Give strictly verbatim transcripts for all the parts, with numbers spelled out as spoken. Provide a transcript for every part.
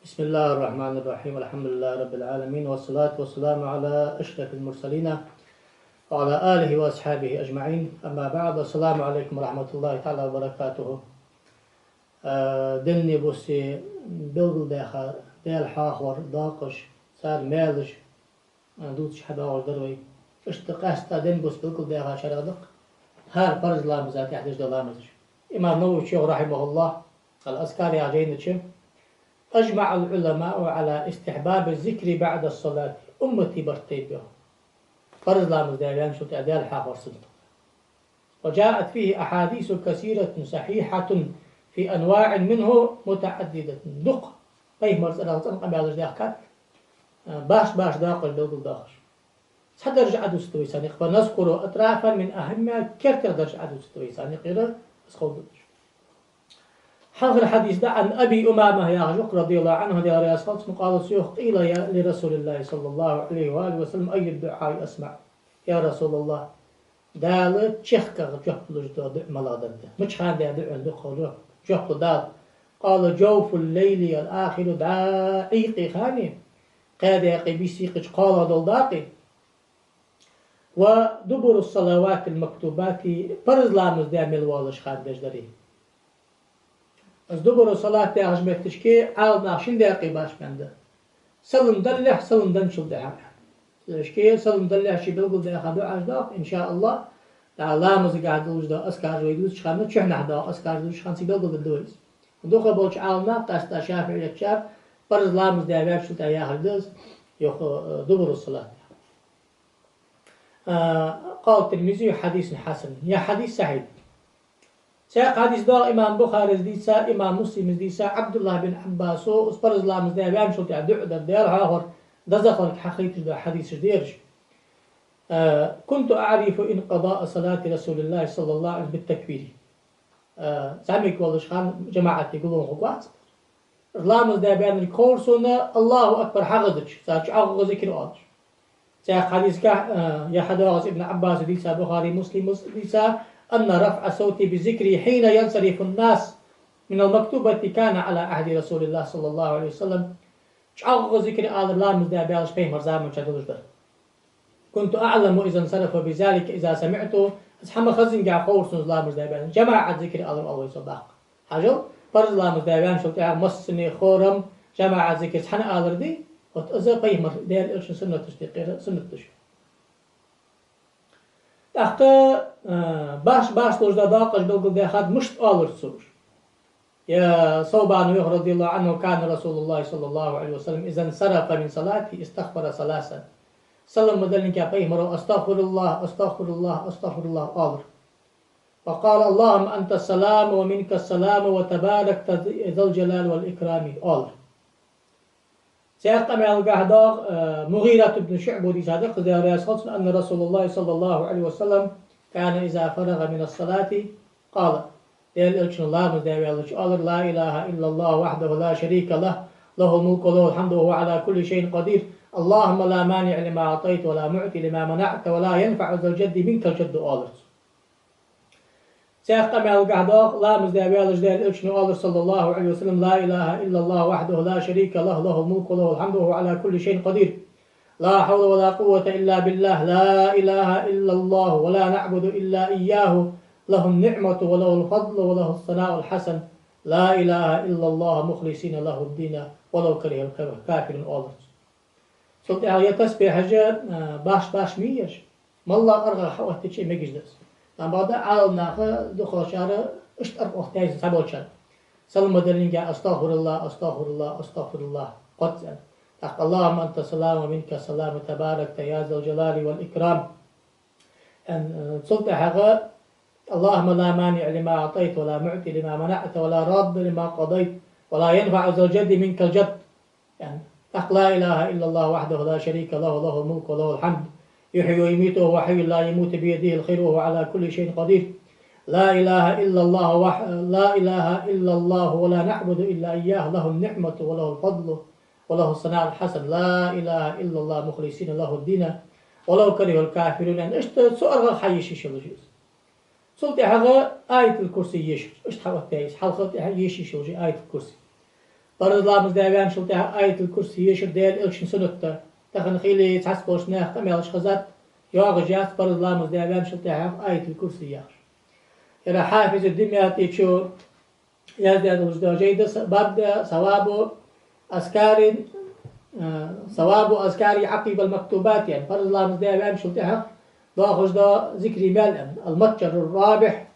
بسم الله الرحمن الرحيم. الحمد لله رب العالمين، والصلاة والسلام على أشرف المرسلين وعلى آله وأصحابه أجمعين. أما بعد، السلام عليكم ورحمة الله تعالى وبركاته. Э, динни бусси белгалдаьха Даьла хьоахавара дакъаш, цар маьлаш, э, дувцаш хьадоагӀаш дар вай. Иштта къаьстта динни бус белгалдаьха шариӀатах хӀара парз ламаза тӀехь деш да ламазаш. Имам Нававе йоах, رحمه الله, «الأذكار» яхача жайна чу: «أجمع العلماء على استحباب الذكر بعد الصلاة». Уммата барт тайпа йоах парз ламаз даь ваьнначул тӀехь Даьла хьоахавар суннат. «وجاءت فيه أحاديث كثيرة صحيحة في أنواع منه متعددة». Дукха пайхамара цӀерагӀа цӀена къамаьлаш даьхкад, э, башха-башха дакъаш белгалдоахаш. Цхьа дарж Ӏодувцаргда вай царна юкъера, «فنذكر أطرافا من أهمها», кертера дарж Ӏодувцаргда вай царна юкъера, из ховргдолаш. Хьалхара хьадис да, عن أبي أمامة яхаш ва-кх, رضي الله عنه, Даьла раьза хилва цунна, قال, цо йоах: «قيل لرسول الله صلى الله عليه وآله وسلم: أي الدعاء أسمع؟ يا رسول الله, Дала чехках жоп луш дола дуӀа малагӀа да?» Мича хана даь дуӀа да-кх жоп, жоп лу Дала? «قال: جوف الليل الآخر», дӀа Ӏуйкъе хана, кхаь даькъе, биссийкхача кхоалагӀа дола дакъа, «ودبر الصلوات المكتوبات», парз ламаз даь мел волаш хана деш дар из. Из дубуру салат яхача метташка Ӏаламнаха шин даькъе башха бен да. Салам далалехь, салам денначул тӀехьагӀа. Цудухьа салам далалехь ший белгалдаьха дуӀаш да-кх, иншааллахӀ, дӀа ламазагахь долаш да азкараш вай дувцача хана, чухьнахьа да-кх азкараш дувцача хана цига белгалдергда вай из. ДукхагӀболча Ӏаламнаха, къаьстта ШафиӀий лаьттачар, парз ламаз даь ваьчул тӀехьагӀа яхар да из, йоах, э, дубуру салат. А, قال الترمذي: حديث حسن. Ер хьадис сахьихь да. Цхьаькха хьадис да-кх имам Бухарес дийца, имам Муслимас дийца, Ӏабдуллахь бин Ӏаббаса, из парз ламаз даь ваьнначул тӀехьагӀа дуӀа дар, Даьла хьоахавар дезагӀа хилар хьахайташ да хьадисаш да ераш. А, كنت أعرف انقضاء صلاة رسول الله صلى الله عليه وسلم بالتكبير. А, зӀамига волаш хана жамаӀате гуллуш хургвац. Ламаз даь баьннарг ховр сона, АллахӀу акбар хьахезача, цар чӀоагӀа зикар оалаш. Цхьаькха хьадисагахь, а, ер хьадоагӀа из Ибн Ӏаббаса дийца, Бухаре, Муслимас дийца: أن رفع الصوت بالذكر حين ينصرف الناس من المكتوبة كان على عهد رسول الله صلى الله عليه وسلم. ЧӀоагӀа зикар алар ламаз даь баьлча пайхамара заман чу долаш дар. كنت أعلم إذا انصرف بذلك إذا سمعته. Аз хӀама хеззингехь ховр сона из ламаз даь баьнна. ЖамаӀат зикар алар оал вай цох дӀахо. Хьажал, парз ламаз даь ваьнначул тӀехьагӀа массане а хором жамаӀат зикар цхьана алар да, вот из пайхамара, Даьла Элчан суннаташта юкъера суннат да из. ТӀаккха, а, башха-башха долаш дола дакъаш белгалдаьхад, мишта оалар цо уж. Ер Совбана йоах, رضي الله عنه: كان رسول الله صلى الله عليه وسلم إذا انصرف من صلاته استغفر ثلاثا. Салам ма даллинге пайхамара: أستغفر الله، أستغفر الله، أستغفر الله оалар. وقال: اللهم أنت السلام ومنك السلام وتباركت ذا الجلال والإكرام оалар. Цхьаькха къамаьлагахь да-кх, э, МугӀират ибн ШуӀбас дийца да-кх, Даьла раьза хилва цунна: أن رسول الله صلى الله عليه وسلم كان إذا فرغ من الصلاة قال. Даьла Элчано ламаз даь ваьлча оалар: لا إله إلا الله وحده لا شريك له، له الملك وله الحمد وهو على كل شيء قدير. اللهم لا مانع لما أعطيت ولا معطي لما منعت ولا ينفع ذا الجد منك الجد оалар цо. Цхьаькха къамаьлагахь да-кх, ламаз даь ваьлча Даьла Элчано оалар, صلى الله عليه وسلم: لا إله إلا الله وحده لا شريك له، له الملك وله الحمد وهو على كل شيء قدير. لا حول ولا قوة إلا بالله، لا إله إلا الله ولا نعبد إلا إياه، له النعمة وله الفضل وله الثناء الحسن، لا إله إلا الله مخلصين له الدين ولو كره الكافرون оалар цо. Цул тӀехьагӀа ер тасбихьаш, а, башха-башха ма йий ераш. МоллагӀа аргӀагӀа хьаоттайича а мегаш да из. Амма бакъда Ӏаламнаха дукхагӀчар иштта аргӀа оттаяьй цхьаболчар. Салам ма даллинге: أستغفر الله، أستغفر الله، أستغفر الله кхозза аьнна. ТӀаккха: اللهم أنت السلام ومنك السلام تباركت يا ذا الجلال والإكرام. Эн, э, цул тӀехьагӀа: اللهم لا مانع لما أعطيت ولا معطي لما منعت ولا راد لما قضيت ولا ينفع ذا الجد منك الجد. Эн, тӀаккха: لا إله إلا الله وحده لا شريك له، له الملك وله الحمد، يحيي ويميت وهو حي لا يموت، بيده الخير وهو على كل شيء قدير. لا إله إلا الله وح-، لا إله إلا الله ولا نعبد إلا إياه، له النعمة وله الفضل وله الثناء الحسن، لا إله إلا الله مخلصين له الدين ولو كره الكافرون. Эн, иштта цу аргӀагӀа хьаешийта йиш йолаш я из. Цул тӀехьагӀа Аятул-Курси ешар. Иштта хьаоттаяьй из, хьалха тӀехьа ешийта йиш йолаш я Аятул-Курси. Парз ламаз даь ваьнначул тӀехьагӀа Аятул-Курси ешар Даьла Элчан суннат да. Тахан хилий цхьацца болча наха къамаьлаш хезад, йоагӀаш яц парз ламаз даь ваьнначул тӀехьагӀа Аятул-Курси яхаш. Яра Хьафиз ад-ДимятӀичо яздаь долаш да жайна, баб да, ثواب أذكار، а, ثواب أذكار عقب المكتوبات, яӀни парз ламаз даь ваьнначул тӀехьагӀа доахаш да зикарий маьл, яӀни, المتجر الرابح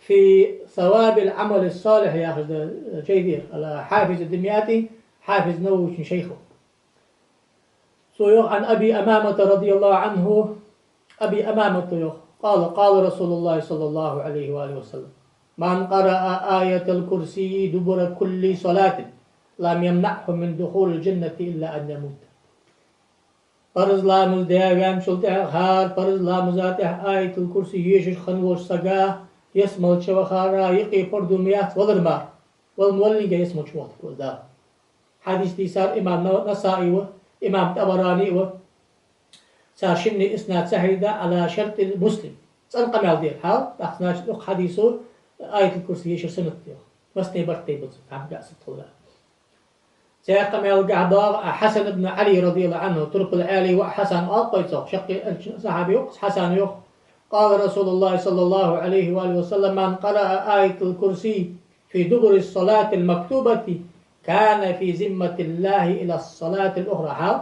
في ثواب العمل الصالح яхаш да жай да ер, Хьафиз ад-ДимятӀи, Хьафиз Нававийчун шайх ва. Цо йоах, عن أبي أمامة رضي الله عنه, Аби Умамата йоах, قال: قال رسول الله صلى الله عليه وآله وسلم: من قرأ آية الكرسي دبر كل صلاة لم يمنعه من دخول الجنة إلا أن يموت. Парз ламаз даь ваьнначул тӀехьагӀа, хӀара парз ламаза тӀехьа Аятул-Курси ешаш хинна волча сага ялсмала чу вахара юкъе пурам яц валар мара. Вала ма валлинге ялсмала чу вахийтаргва из Дала. Хьадис дийцар имам Нав-, Насаи ва, имам ТӀабарани ва. Цар шинне иснад сахьихь да, على شرط مسلم. ЦӀена къамаьл да ер, хьал, тӀаккха, значит, укх хьадисо Аятул-Курси ешар суннат да йоах. Массане барт тайбац, хӀама гӀа сатхулла. Цхьаькха къамаьлагахьа доагӀа Хьасан ибн Ӏали, رضي الله عنه, Турпал Ӏаьлий воӀ Хьасан оал-кх цох, шаккхе Элчан асхьаб ва-кх из Хьасан, йоах: قال رسول الله صلى الله عليه وآله وسلم: من قرأ آية الكرسي في دبر الصلاة المكتوبة كان في ذمة الله إلى الصلاة الأخرى. Хьал,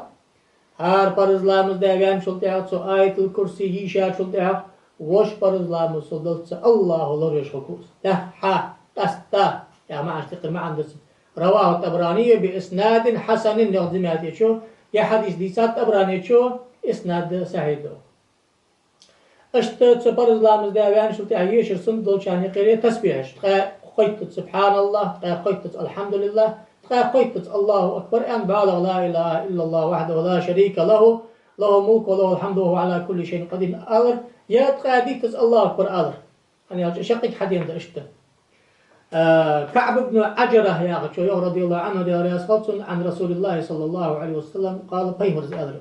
хӀара парз ламаз даь ваьнначул тӀехьагӀа цо Аятул-Курси йийшачул тӀехьагӀа, вож парз ламаз цо даллалца АллахӀо лоравеш хургва из. ТӀехьа, къаьстта, яха маӀанаш тӀехьа маӀан да цун. رواه الطبراني بإسناد حسن, йоах ад-ДимятӀичо, ер хьадис дийцад ТӀабараничо, иснад сахьихь да. Иштта цу парз ламаз даь ваьнначул тӀехьагӀа ешар суннат долчарна юкъера тасбихьаш: ткъаь кхойттаза سبحان الله, ткъаь кхойттаза الحمد لله, ткъаь кхойттаза الله أكبر аьнна, бӀаьлагӀа لا إله إلا الله وحده لا شريك له، له الملك وله الحمد وهو على كل شيء قدير алар, е ткъаь дийттаза الله أكبر алар. ХӀана аьлча шаккхе хьадена да иштта. А, КаӀб ибн Ӏаджара яхачо йоах, رضي الله عنه, Даьла раьза хилва цунна, عن رسول الله صلى الله عليه وسلم قال, пайхамара аьлар: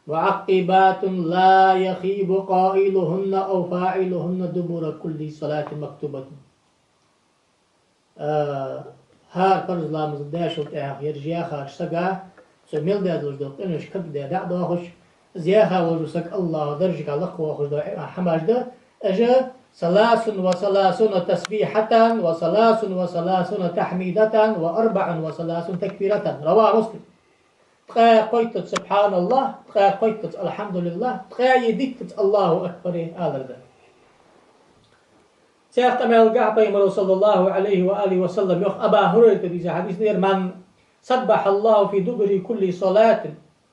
معقبات لا يخيب قائلهن أو فاعلهن دبر كل صلاة مكتوبة. А, хӀара парз ламаз даьчул тӀехьагӀа ераш яхача сага, цо мел даь долаш дола къинош кагдаь дӀа а доахаш, из яха волча сага АллахӀо даржагахьа лакхвоаккхаш дола хӀамаш да, уж: ثلاث وثلاثون تسبيحة وثلاث وثلاثون تحميدة وأربع وثلاثون تكبيرة. رواه مسلم. Ткъаь кхойттаза سبحان الله, ткъаь кхойттаза الحمد لله, ткъаь дийттаза الله أكبر алар да. Цхьаькха къамаьлагахьа пайхамара, صلى الله عليه وآله وسلم, йоах, Абу Хурайрата дийца хьадис да ер: من سبح الله في دبر كل صلاة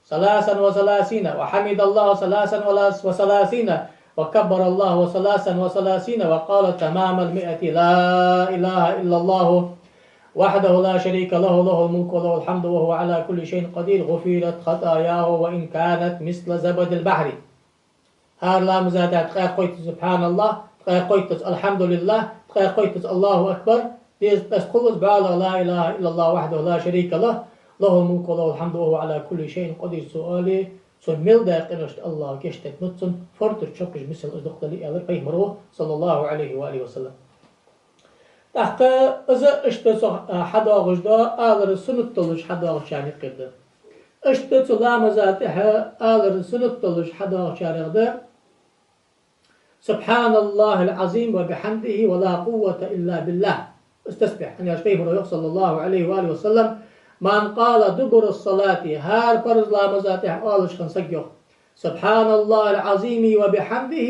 ثلاثا وثلاثين، وحمد الله ثلاثا وثلاثين، وكبر الله ثلاثا وثلاثين، وقال تمام المائة: لا إله إلا الله وحده لا شريك له، له الملك وله الحمد وهو على كل شيء قدير، غفرت خطاياه وإن كانت مثل زبد البحر. ХӀара ламаза тӀехьа ткъаь кхойттаза سبحان الله, ткъаь кхойттаза الحمد لله, ткъаь кхойттаза الله أكبر, дезткъеста хулаш, бӀаьлагӀа لا إله إلا الله وحده لا شريك له، له الملك وله الحمد وهو على كل شيء قدير цо оале, цо мел даь къиношта АллахӀо гешт дергда цунна, форда чу чокхаш мисал из дукха дале, аьлар пайхамара, صلى الله عليه وآله وسلم. ТӀаккха из иштта цо, а, хьадоагӀаш да, алар суннат долаш хьадоагӀачарна юкъера да. Иштта цу ламаза тӀехьа алар суннат долаш хьадоагӀачарех да: سبحان الله العظيم وبحمده ولا قوة إلا بالله. Из тасбихь, хӀана аьлча пайхамара йоах, صلى الله عليه وآله وسلم: من قال دبر الصلاة, хӀара парз ламаза тӀехьа оалаш хинна саг, йоах, سبحان الله العظيم وبحمده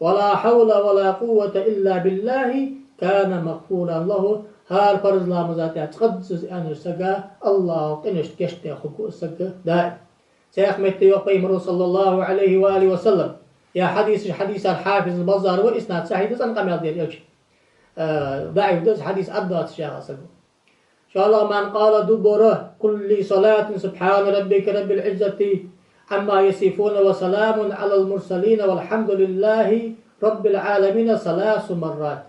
ولا حول ولا قوة إلا بالله كان مغفورا له. ХӀара парз ламаза тӀехьа цкъазза из аьннача сага АллахӀо къиношта гешт даь хургва из саг даим. Цхьаькха метте йоах пайхамара, صلى الله عليه وآله وسلم, ер хьадис, хьадисар Хьафиз аль-Баззар ва, иснад сахьихь да, цӀена къамаьл да ер Элчан. А, даӀиф да из хьадис, Ӏаддоацаш яха саг ва. ШоллагӀа: من قال دبر كل صلاة سبحان ربك رب العزة عما يصفون وسلام على المرسلين والحمد لله رب العالمين ثلاث مرات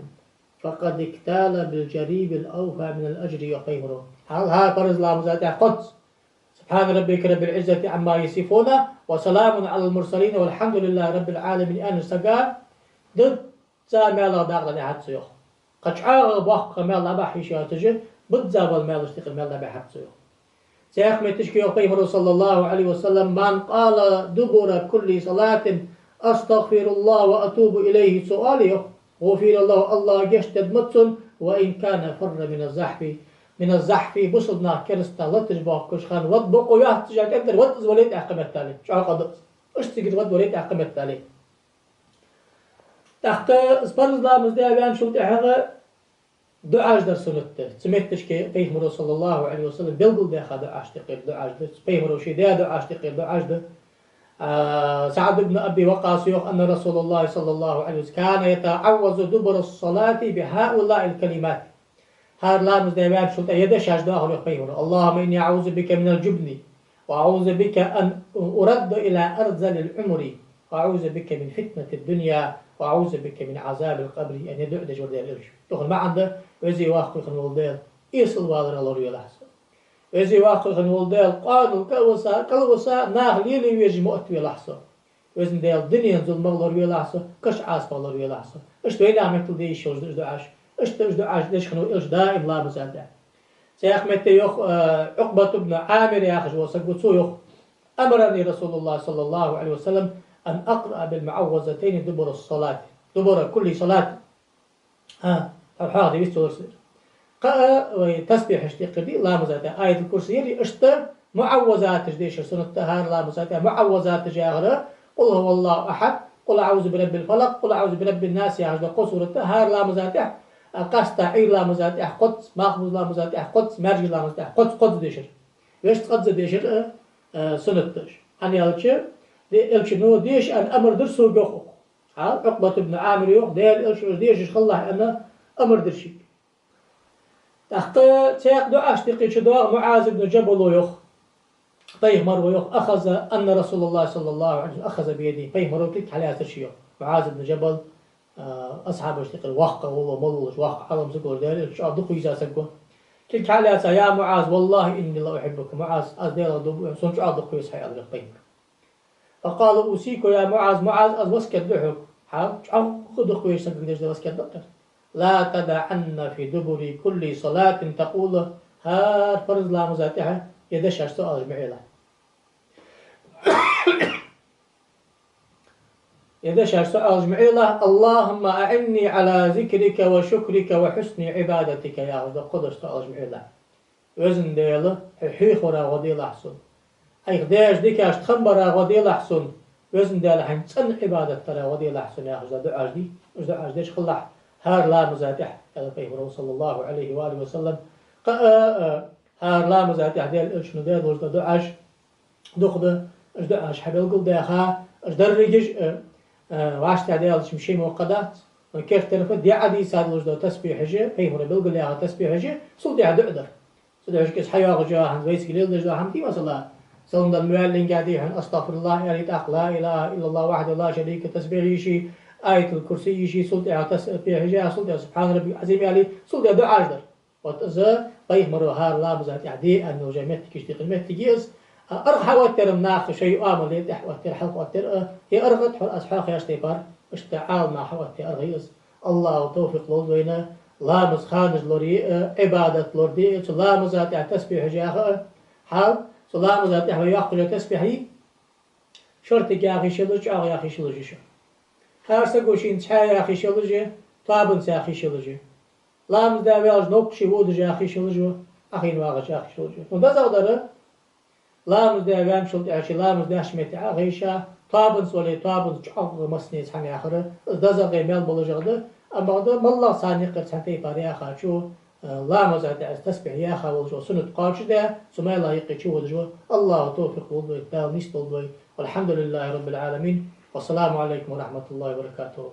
فقد اكتال بالجريب الأوفى من الأجر, йоах пайхамара. ХӀара, хӀара парз ламаза тӀехьа кхозза سبحان ربك رب العزة عما يصفون وسلام على المرسلين والحمد لله رب العالمين аьннача сага дизза маьлах дакъа дӀадихьад цо, йоах. Кхы чӀоагӀа боккха маьл дӀабахьа йиш йоацаш, Бизза бола маьлашта юкъера маьл дӀабихьаб цо, йоах. Цхьаькха метташка йоах пайхамаро, صلى الله عليه وسلم: «من قال دبر كل صلاة: أستغفر الله وأتوب إليه», цо оале, йоах, «غفر له», АллахӀа гешт дергда цунна, «وإن كان فر من الزحف، من الزحف», бусалба нах кераста латаш боахкаш хана, вад бокъо йоаццаш а кӀентӀера вад из вале а тӀаккха меттел, чӀоагӀа къа да из. Иштта цигара вад вале а тӀаккха меттел. ТӀаккха из парз ламаз даь ваьнначул тӀехьагӀа дуӀаш дар суннат да. Цу метташка пайхамаро, صلى الله عليه وسلم, белгалдаьха дуӀашта юкъера дуӀаш да. Пайхамаро ше даь дуӀашта юкъера дуӀаш да. А, СаӀд ибн Аби Вакъкъаса йоах: «أن رسول الله صلى الله عليه وسلم كان يتعوذ دبر الصلاة بهؤلاء الكلمات». ХӀара ламаз даь ваьнначул тӀехьагӀа ер дешаш доахалва, йоах, пайхамаро: «اللهم إني أعوذ بك من الجبن، وأعوذ بك أن أرد إلى أرذل العمر، وأعوذ بك من فتنة الدنيا، وأعوذ بك من عذاب القبر». Яъни дуӀа деш вар Даьла Элча. Цун маӀан да: «Веза-Воккха хинна вола Даьла, эсала валарах лоравелахь со. Веза-Воккха хинна вола Даьла, къоанал кӀалвиса, кӀалвиса, наха лелавеш ма оттавелахь со. Веза Даьла, дунен зуламах лоравелахь со, каша Ӏазапах лоравелахь со». Иштта вайнаьха меттел де йиш йолаш да уж дуӀаш. Иштта уж дуӀаш деш хиннав Элча даим ламаза тӀа. Цхьаькха метте йоах, э, Ӏукъбат ибн Ӏамир яхаш вола саг ва, цо йоах: «أمرني رسول الله صلى الله عليه وسلم أن أقرأ بالمعوذتين دبر الصلاة، دبر كل صلاة». ХӀа, тхьовра хьоахаде вист волар сир. Кхы а вай тасбихьашта юкъера да ламаза тӀа Аятул-Курси яр, иштта муӀаввазаташ дешар суннат да хӀара ламаза тӀа. МуӀаввазаташ яхар: «قل هو الله أحد، قل أعوذ برب الفلق، قل أعوذ برب الناس» яхаш да кхо сурат да хӀара ламаза тӀа, а, къаьстта Ӏуйра ламаза тӀа кхозза, малхбуза ламаза тӀа кхозза, маьркӀажа ламаза тӀа кхозза, кхозза дешар. Вешта кхозза дешар, а, а, суннат да уж. ХӀана аьлча, де-, Элчано деша аьнна амар дир сога, йоах укхо. Хьал, Ӏукъбат ибн Ӏамира йоах, Даьла Элчано уж дешаш хилалахь аьнна амар дир шийга. ТӀаккха цхьаькха дуӀашта юкъе чудоагӀа МуӀаз ибн Джабало йоах. Пайхамаро йоах: «أخذ، أن رسول الله صلى الله عليه وسلم أخذ بيدي». Пайхамаро кулг хьалаьцар ший, йоах. МуӀаз ибн Джабал, а, асхьабашта юкъера воккха вола, мел волаш воккха Ӏалам саг волаш, Даьла Элча чӀоагӀа дукха веза саг ва. Кулг хьалаьца: «يا معاذ، والله إني لأحبك». МуӀаз, аз Даьлах дув буъ хьона, сона чӀоагӀа дукха веза хьо, аьлар, йоах, пайхамаро. «فقال: أوصيك يا معاذ». МуӀаз, аз васкет ду хьога. Хьа, чӀоагӀа дукха везача сагага деш да васкет да-кх ер. «لا تدعن في دبر كل صلاة تقول». ХӀара парз ламаза тӀехьа ер дешаш ца оалаш ма Ӏелахь. Ер дешаш ца оалаш ма Ӏелахь: «اللهم أعني على ذكرك وشكرك وحسن عبادتك» яхаш дола кхо дош ца оалаш ма Ӏелахь. Веза Даьла, хьо хьехавара гӀо делахь сона. Айхьа деш дикашта хам бара гӀо делахь сона. Веза Даьла, хьайна цӀена Ӏибадат дара гӀо делахь сона, яхаш да дуӀаш дий. Уж дуӀаш деш хилалахь хӀара ламаза тӀехьа, аьлар пайхамаро, صلى الله عليه وآله وسلم. Кхы а, а, хӀара ламаза тӀехьа Даьла Элчано даь долаш да дуӀаш дукха да, уж дуӀаш хьабелгалдаьха, уж дерригаш а, а, вӀаштӀехьа даьлча ший мукъа дац. Керттера фу, де Ӏодийца долаш да тасбихьаш, пайхамаро белгалъяьха тасбихьаш, цул тӀехьа дуӀа дар. Цу дуӀашка из хьайоагӀаш йола хӀама, вайцига леладеш дола хӀама дий, масала, салам дар ма ваьллинге дий хьона «أستغفر الله» аьле, тӀаккха «لا إله إلا الله وحده لا شريك له» тасбихь йийши, Аятул-Курси йийши, цул тӀехьа тас-, тасбихь йийши, цул тӀехьа «سبحان ربي العظيم» аьле, цул тӀехьа дуӀаш дар. Вот из пайхамаро хӀара ламаза тӀехьа де аьнна йолча моттигашта юкъера моттиг я из. А, аргӀа хьаоттаяр-м наха шоай оамале тӀехьа оттаяр, хьалха оттаяр, а, е аргӀа тхьовра аз хьоахаяьча тайпара, иштта Ӏаламнаха хьаоттаяь аргӀа я из. АллахӀа товфикъ лолда вайна ламаза ханаш лорае а, Ӏибадат лораде а, цу ламаза тӀехьа тасбихьаш яха а. Хьал, цу ламаза тӀехьа вай йоаккхаш йола тасбихь йий, шортига яха йиш йолаш, чӀоагӀа яха йиш йолаш я шоана. ХӀара саго шийна цхьаь яха йиш йолаш я, тоабанца яха йиш йолаш я. Ламаз даь ваьлча новкъа ше водаш яха йиш йолаш ва, Ӏохайна вагӀача яха йиш йолаш ва. Но дезагӀа дар, ламаз даь ваьнначул тӀехьа ше ламаз даьча метте Ӏо а хайша, тоабанца вале, тоабанца чӀоагӀа массане цхьана яхар, из дезагӀа, маьл болашагӀа да, амма бакъда моллагӀа царна юкъера цхьан тайпара яхачо, э, ламаза тӀа из тасбихь яха волчо суннат кхоачашдаь, цу маьла юкъе чуводаш ва. АллахӀа товфикъ лолда вайна, Дала нийсдолда вай. والحمد لله رب العالمين. والسلام عليكم ورحمة الله وبركاته.